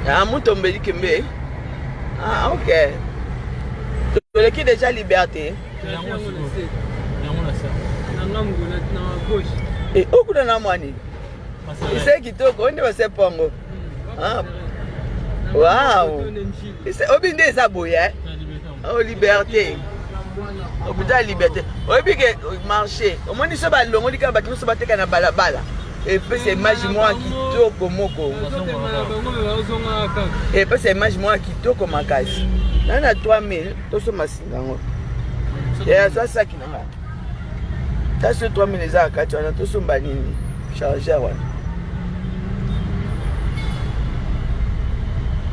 Ah, Mutombo Dikembe. Ah, ok. Toleki déjà liberté. Eh, okuna na mwani. Ise kitoko, nde base pongo. Ah. Wow. Ise obi nde eza boye. Eh? Oh, liberté. Hôpital liberté. Oyebi ke marché. Omoni so balongoli kaka bato nyonso bateka na balabala. Epesa image mwa kitoko moko. Epesa image mwa kitoko makasi. Na na 3000 tosomba singa yango. Eh, azwa saki na nga. Kasi 3000 eza na kati wana tosomba nini? Chargeur wana.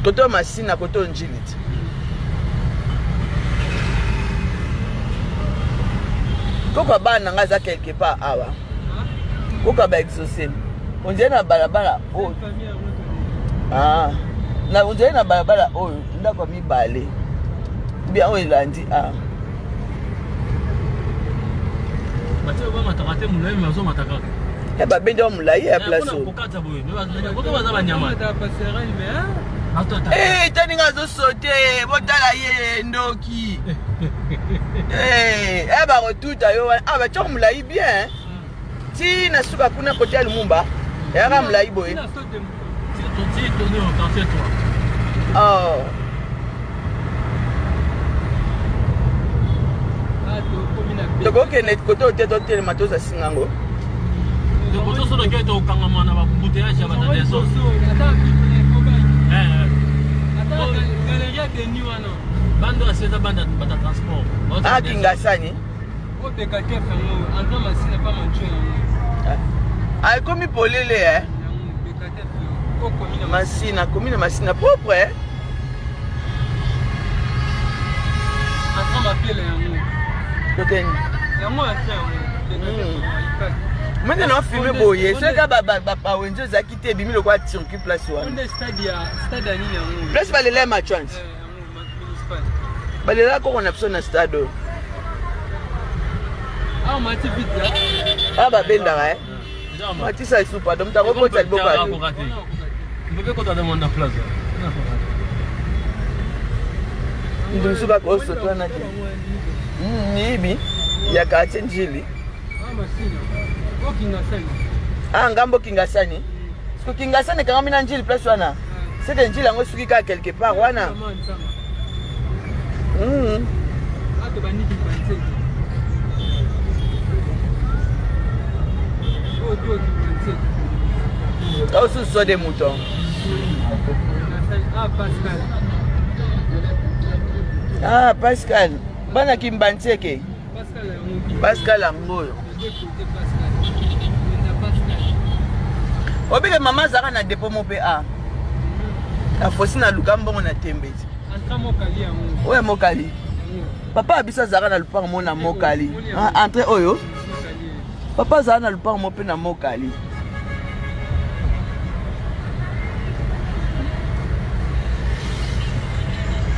Koto masina koto njili ti. Koko bana na nga aza quelque part awa. Koka ba exaucé. On dirait na balabala oyo. Ah. Na on dirait na balabala oyo ndako ya mibale. Bien oyo elandi ah. Batie bamataka te molai mais azomata kaka. Ya babendi wa molai ya place oyo. Kokata boye. Koto baza banyama. Eh, tani nga azosote botala ye ndoki eh, eh bakotuta yo wana ah batyaka molai bien ti na suka kuna kote ya lumumba eyaka molai boye oh. Tokokende kote oyo te totelema toza singa yango. Ah, Kingasani. Ah, ekomi polele eh. Masina, komi na Masina propre eh. Mende na filme boye soki bawenze ezalaki te ebimi lokola turquie place wana place balela ya machant balela koko na biso na stade oyo awa babendaka eh. Matisa esu pardon moto akokotisa liboko ya mutu mosusu bakosoto wana te miyibi ya quartier njili ah ngambo kingasani siko kingasani ekangami na njili place wana seke njili yango esuki kaka quelque part wana Mm. Oh, ce sont des moutons. Ah, Pascal. Ah, Pascal. Bana Kimbanseke. Pascal yango oyo. Obike mama azalaka na depot mo mpe a. Afosi na luka mbongo na tembe ti. Oyo mokali. Papa ya biso azalaka na lupango mo na mokali. Ah, entre oyo. Papa azalaka na lupango mo mpe na mokali.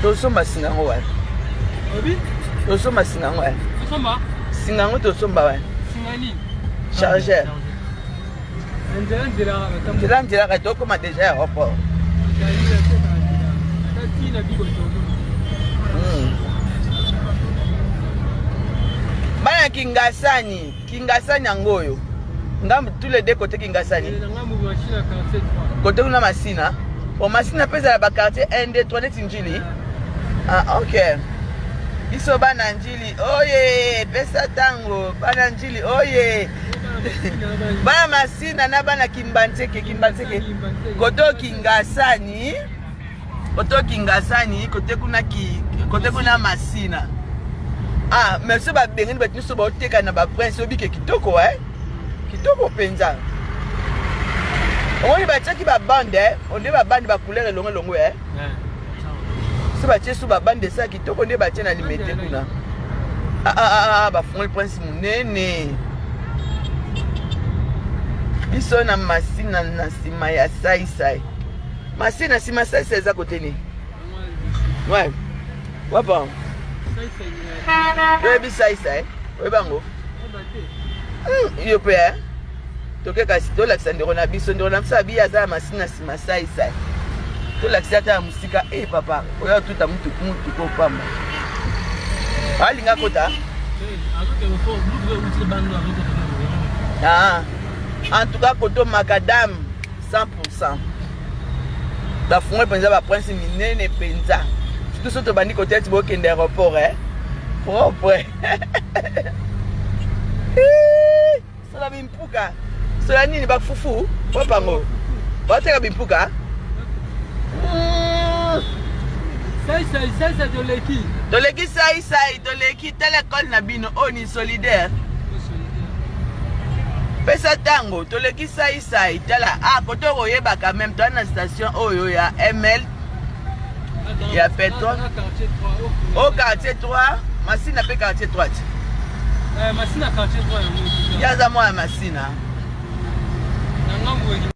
Tosomba singa yango wapi? Tosomba singa yango wapi? Singa yango tosomba wapi? Chargeur. Nzela nzela kati tokoma deja aéroport. Bana Kingasani, Kingasani yango oyo. Ngambo tous les deux côtés Kingasani. Côté kuna Masina. Bon Masina mpe ezala ba quartier 1 2 3 neti Njili. Ah ok. Biso bana Njili oye pesa tango bana Njili oye. Bana Masina na bana Kimbanseke Kimbanseke. Koto Kingasani. Koto Kingasani kote kuna ki kote kuna Masina. Ah, mais so babengani bato nyonso baoteka na baprince obike kitoko eh? Kitoko mpenza. Omoni batiaki babande eh? Onde babande bacouleur elongo elongo eh? So batie so babande esa kitoko nde batie na limete kuna. Ah, ah, ah, ah bafungoli prince monene. Biso na Masina na nsima ya saisai. Masina nsima saisai eza kote nini? Ouais. Wapa. Oyebi saisai? Oyebi yango? Yo mpe eh? Toke kasi tolakisa ndeko na biso, ndeko na biso abi aza ya masina nsima saisai. Tolakisa ata ya mosika. E papa, oyo atuta mutu mutu ko pamba. Alinga kota. Ah, en tout cas koto macadam 100%. Bafungoli mpenza baprince minene mpenza. Surtout soki tobandi kote eti bokende aéroport eh? Propre. Sola bimpuka. Sola nini bafufu? Wapango. Bateka bimpuka? Sai sai sai sai toleki. Toleki sai sai toleki tala école na bino oyo ni solidaire. Pesa tango toleki sai sai tala ah kote okoyeba quand même toa na station oyo ya ML ya pétrole au quartier 3 Masina pe quartier 3 ti. Eh, Masina quartier 3 yango. Ye aza mwana Masina.